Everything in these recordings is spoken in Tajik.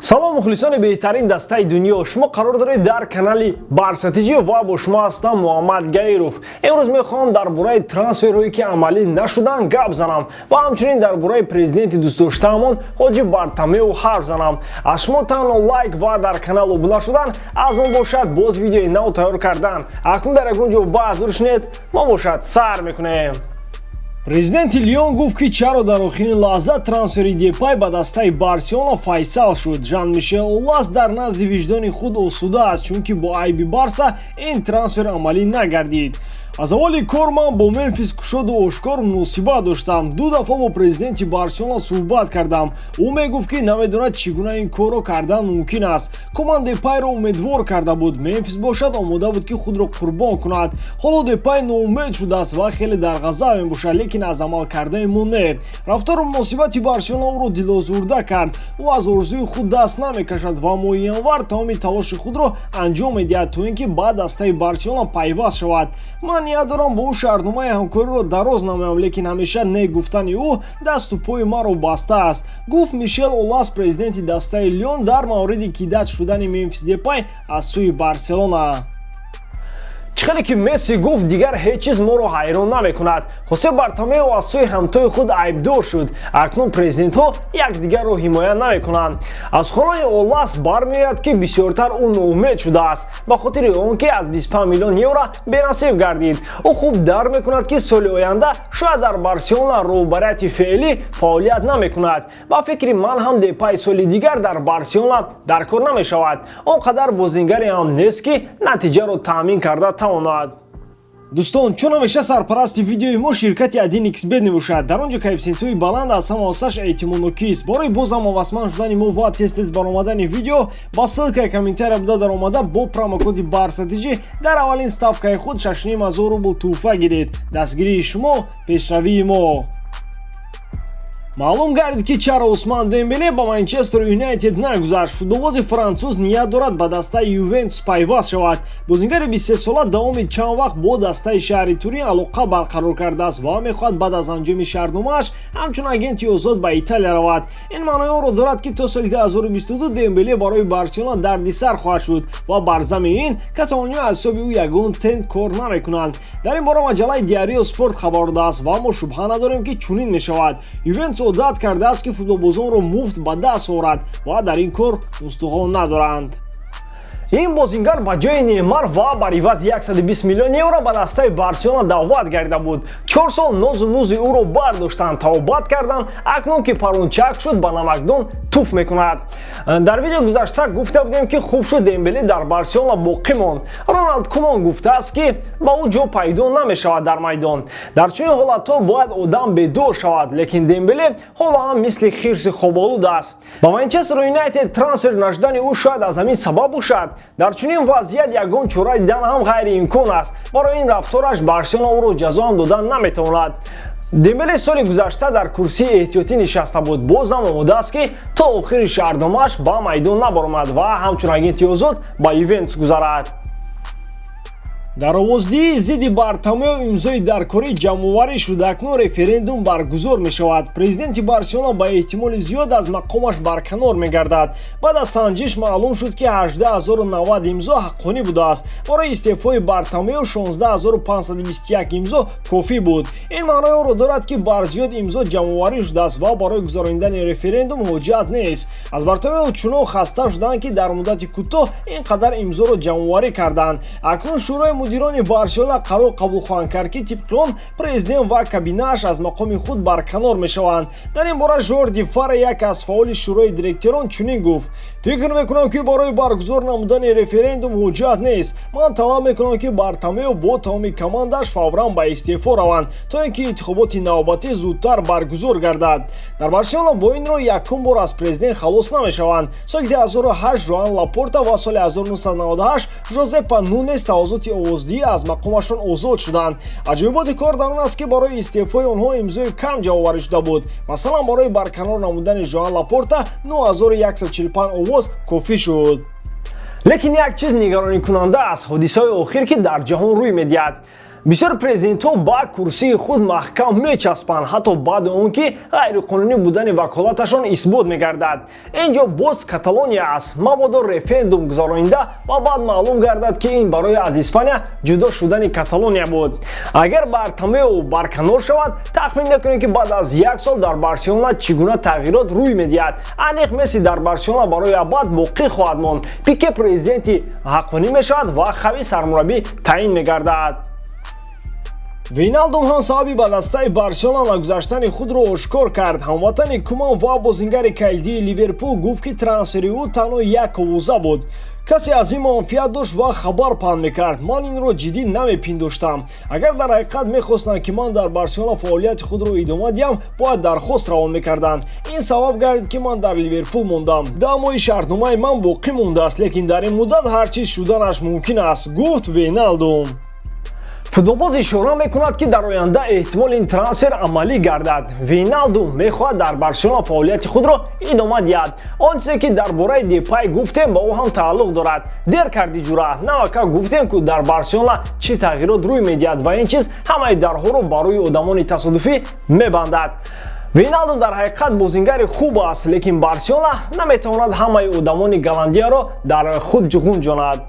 Салом, мухлисони беҳтарин дастаи дунё! Шумо қарор доред дар канали Барсатиҷӣ ва бо шумо ҳастам Муҳаммад Гаиров. Имрӯз мехоҳам дар бораи трансферҳое, ки амалӣ нашуданд, гап занам ва ҳамчунин дар бораи президенти дӯстдоштаамон ҳоҷи Бартомеу ҳарф занам. Аз шумо танҳо лайк ва дар канал обуна шудан, аз мо бошад боз видеои нав тайёр кардан. Акнун дар ягон ҷо баҳзур шинед, мо бошад сар мекунем. Президенти Лион гуфт, ки чаро дар охирин лаҳза трансфери Депай ба дастаи Барселона файсал шуд. Жан Мишел Олас дар назди виҷдони худ осуда аст, чунки бо айби Барса ин трансфер амалӣ нагардид. Аз аввали кор ман бо Мемфис кушоду ошкор муносибат доштам. Ду дафъа бо президенти Барселона суҳбат кардам. Ӯ мегуфт, ки намедонад, чӣ гуна ин корро кардан мумкин аст. Коман Депайро умедвор карда буд, Мемфис бошад, омода буд, ки худро қурбон кунад. Ҳоло Депай ноумед шудааст ва хеле дар ғазаб мебошад, лекин аз амал кардаи мо не. Рафтору муносибати Барселона ӯро дилозурда кард. Ӯ аз орзуи худ даст намекашад ва моҳи январ тамоми талоши худро анҷом медиҳад, то ин ки ба дастаи Барселона пайваст шавад. Ман ният дорам бо ӯ шартномаи ҳамкориро дароз намоям, лекин ҳамеша не гуфтани ӯ дасту пои маро бастааст, гуфт Мишел Олас, президенти дастаи Лион, дар мавриди кидать шудани Мемфис Депай аз сӯи Барселона. Чӣ хеле ки Месси гуфт, дигар ҳеҷ чиз моро ҳайрон намекунад. Хосе Бартомео аз сӯи ҳамтои худ айбдор шуд. Акнун президентҳо якдигарро ҳимоя намекунанд. Аз суханони Олас бармеояд, ки бисёртар ӯ ноумед шудааст ба хотири он ки аз 25 миллион евро бенасиб гардид. Ӯ хуб дарк мекунад, ки соли оянда шояд дар Барселона роҳбарияти феълӣ фаъолият намекунад. Ба фикри ман ҳам Депай соли дигар дар Барселона дар кор намешавад. Он қадар бозингаре ҳам нест, ки натиҷаро таъмин карда тавонад. Дӯстон, чун ҳамеша сарпарасти видеои мо ширкати 1xBet мебошад. Дар он ҷо коэффисиентҳои баланд, аз ҳама осаш эътимоднокист. Барои бозам ҳавасманд шудани мо ва тез-тез баромадани видео, ба ссылкаи комментария буда даромада, бо промокоди БАРСАТИЖИ дар аввалин ставкаи худ 6500 рубл тӯҳфа гиред. Дастгирии шумо — пешравии мо. Маълум гардид, ки чаро Усман Дембеле ба Манчестер Юнайтед нагузашт. Футболбози француз ният дорад ба дастаи Ювентус пайваст шавад. Бозингари 23сола давоми чанд вақт бо дастаи шаҳри Турин алоқа барқарор кардааст ва мехоҳад баъд аз анҷоми шартномааш ҳамчун агенти озод ба Италия равад. Ин маънои онро дорад, ки то соли 2022 Дембеле барои Барселона дардисар хоҳад шуд ва бар зами ин каталониё аз ҳисоби ӯ ягон цент кор намекунанд. Дар ин бора маҷаллаи Диарио Спорт хабар додааст ва мо шубҳа надорем, ки чунин мешавад. Ювентус одат кардааст, ки футболбозонро муфт ба даст орад ва дар ин кор устухон надоранд. Ин бозингар ба ҷои Неймар ва бар ивази 120 миллион евро ба дастаи Барселона даъват гардида буд. 4 сол нозу нузи ӯро бардоштанд, тавбат карданд. Акнун ки парунчак шуд, ба намакдон туф мекунад. Дар видео гузашта гуфта будем, ки хуб шуд Дембеле дар Барселона боқӣ монд. Роналд Кумон гуфтааст, ки ба ӯ ҷо пайдо намешавад дар майдон. Дар чунин ҳолатҳо бояд одам бедор шавад, лекин Дембеле ҳоло ҳам мисли хирси хоболуд аст. Ба Манчестер Юнайтед трансфер нашудани ӯ шояд аз ҳамин сабаб бошад. Дар чунин вазъият ягон чора дидан ҳам ғайриимкон аст. Барои ин рафтораш Барселона ӯро ҷазо ҳам додан наметавонад. Дембеле соли гузашта дар курсии эҳтиётӣ нишаста буд, бозам омодааст, ки то охири шартномааш ба майдон набаромад ва ҳамчун агенти озод ба Ювентус гузарад. Дар овоздиҳии зидди Бартомео имзои даркорӣ ҷамъоварӣ шуд. Акнун референдум баргузор мешавад. Президенти Барселона ба эҳтимоли зиёд аз мақомаш барканор мегардад. Баъд аз санҷиш маълум шуд, ки 18 090 имзо ҳаққонӣ будааст. Барои истеъфои Бартомео 16 521 имзо кофӣ буд. Ин маънои онро дорад, ки барзиёд имзо ҷамъоварӣ шудааст ва барои гузаронидани референдум ҳоҷат нест. Аз Бартомео чунон хаста шуданд, ки дар муддати кӯтоҳ ин қадар имзоро ҷамъоварӣ карданд. Акнун шӯрои мудирони Барселона қарор қабул хоҳанд кард, ки тибқи он президент ва кабинааш аз мақоми худ барканор мешаванд. Дар ин бора Жорди Фара, як аз фаъоли шӯрои директорон, чунин гуфт: «Фикр мекунам, ки барои баргузор намудани референдум ҳуҷҷат нест. Ман талаб мекунам, ки Бартомео бо тамоми командааш фавран ба истеъфо раванд, то ин ки интихоботи навбатӣ зудтар баргузор гардад». Дар Барселона бо ин роҳ якум бор аз президент халос намешаванд. Соли 2008 Жоан Лапорта ва соли 1998 Жозепа Нунес тавассути овоздиҳӣ аз мақомашон озод шуданд. Аҷоиботи кор дар он аст, ки барои истеъфои онҳо имзои кам ҷамъоварӣ шуда буд. Масалан, барои барканор намудани Жоан Лапорта 9145 овоз кофӣ шуд. Лекин як чиз нигаронӣкунанда аст: ҳодисаҳои охир, ки дар ҷаҳон рӯй медиҳад. Бисёр президентҳо ба курсии худ маҳкам мечаспанд, ҳатто баъди он ки ғайриқонунӣ будани ваколаташон исбот мегардад. Ин ҷо боз Каталония аст. Мабодо референдум гузаронида ва баъд маълум гардад, ки ин барои аз Испания ҷудо шудани Каталония буд. Агар Бартомеу барканор шавад, тахмин мекунем, ки баъд аз як сол дар Барселона чӣ гуна тағйирот рӯй медиҳад. Аниқ, Месси дар Барселона барои абад боқӣ хоҳад монд, Пике президенти ҳаққонӣ мешавад ва Хави сармураббӣ таъин мегардад. Вейналдум ҳам сабаби ба дастаи Барселона нагузаштани худро ошкор кард. Ҳамватани Куман ва бозингари калидии Ливерпул гуфт, ки трансфери ӯ танҳо як овоза буд. Касе аз ин манфиат дошт ва хабар паҳн мекард. Ман инро ҷиддӣ намепиндоштам. Агар дар ҳақиқат мехостанд, ки ман дар Барселона фаъолияти худро идома диҳам, бояд дархост равон мекарданд. Ин сабаб гардид, ки ман дар Ливерпул мондам. 10 моҳи шартномаи ман боқӣ мондааст, лекин дар ин муддат ҳар чиз шуданаш мумкин аст, гуфт Вейналдум. Футболбоз ишора мекунад, ки дар оянда эҳтимол ин трансфер амалӣ гардад. Вейналдум мехоҳад дар Барселона фаъолияти худро идома диҳад. Он чизе, ки дар бораи Депай гуфтем, ба ӯ ҳам тааллуқ дорад. Дер карди, ҷура. Навака гуфтем, ку дар Барселона чӣ тағйирот рӯй медиҳад ва ин чиз ҳамаи дарҳоро барои одамони тасодуфӣ мебандад. Вейналдум дар ҳақиқат бозингари хуб аст, лекин Барселона наметавонад ҳамаи одамони Голландияро дар худ ҷуғунҷонад.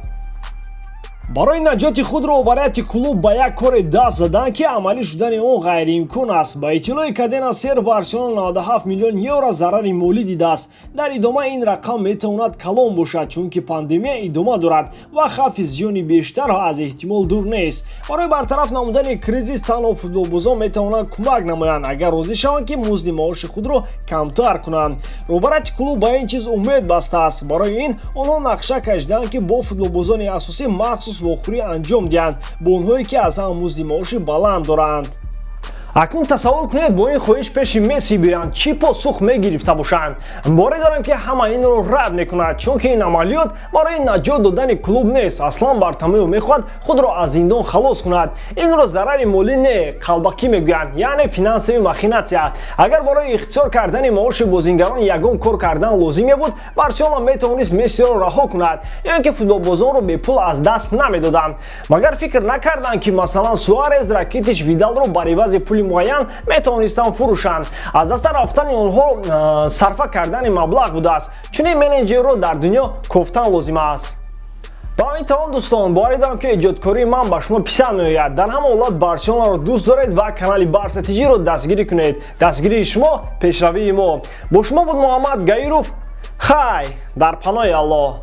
Барои наҷоти худ роҳбарияти клуб ба як коре даст заданд, ки амалӣ шудани он ғайриимкон аст. Ба иттилои Кадена Сер, Барселона 97 миллион евро зарари молӣ дидааст. Дар идома ин рақам метавонад калон бошад, чунки пандемия идома дорад ва хавфи зиёни бештар аз эҳтимол дур нест. Барои бартараф намудани кризис танҳо футболбозон метавонанд кӯмак намоянд, агар розӣ шаванд, ки музди маоши худро камтар кунанд. Роҳбарияти клуб ба ин чиз умед бастааст. Барои ин онҳо нақша кашидаанд, ки бо футболбозони асосӣ махсус вохӯрӣ анҷом диҳанд, бо онҳое, ки аз ҳама музди маоши баланд доранд. Акнун тасаввур кунед, бо ин хоҳиш пеши Месси биёянд, чӣ посух мегирифта бошанд? Боре дорам, ки ҳама инро рад мекунад, чунки ин амалиёт барои наҷот додани клуб нест. Аслан Бартомео мехоҳад худро аз зиндон халос кунад. Инро зарари молӣ не, қалбакӣ мегӯянд, яъне финансовый махинация. Агар барои ихтисор кардани маоши бозингарон ягон кор кардан лозим мебуд, Барселона метавонист Мессиро раҳо кунад ё ин ки футболбозонро бепул аз даст намедоданд. Магар фикр накарданд, ки масалан Суарез, Ракитич, Видалро бар ивази пули муайян метавонистанд фурӯшанд? Аз даста рафтани онҳо сарфа кардани маблағ будааст. Чунин менеҷерро дар дунё кофтан лозим аст. Ба ҳамин тамом, дӯстон. Боварӣ дорам, ки эҷодкории ман ба шумо писанд меояд. Дар ҳама ҳолат Барселонаро дӯст доред ва канали Барса ТЖро дастгирӣ кунед. Дастгирии шумо пешравии мо. Бо шумо буд Муҳаммад Гаиров. Хай, дар паноҳи Аллоҳ.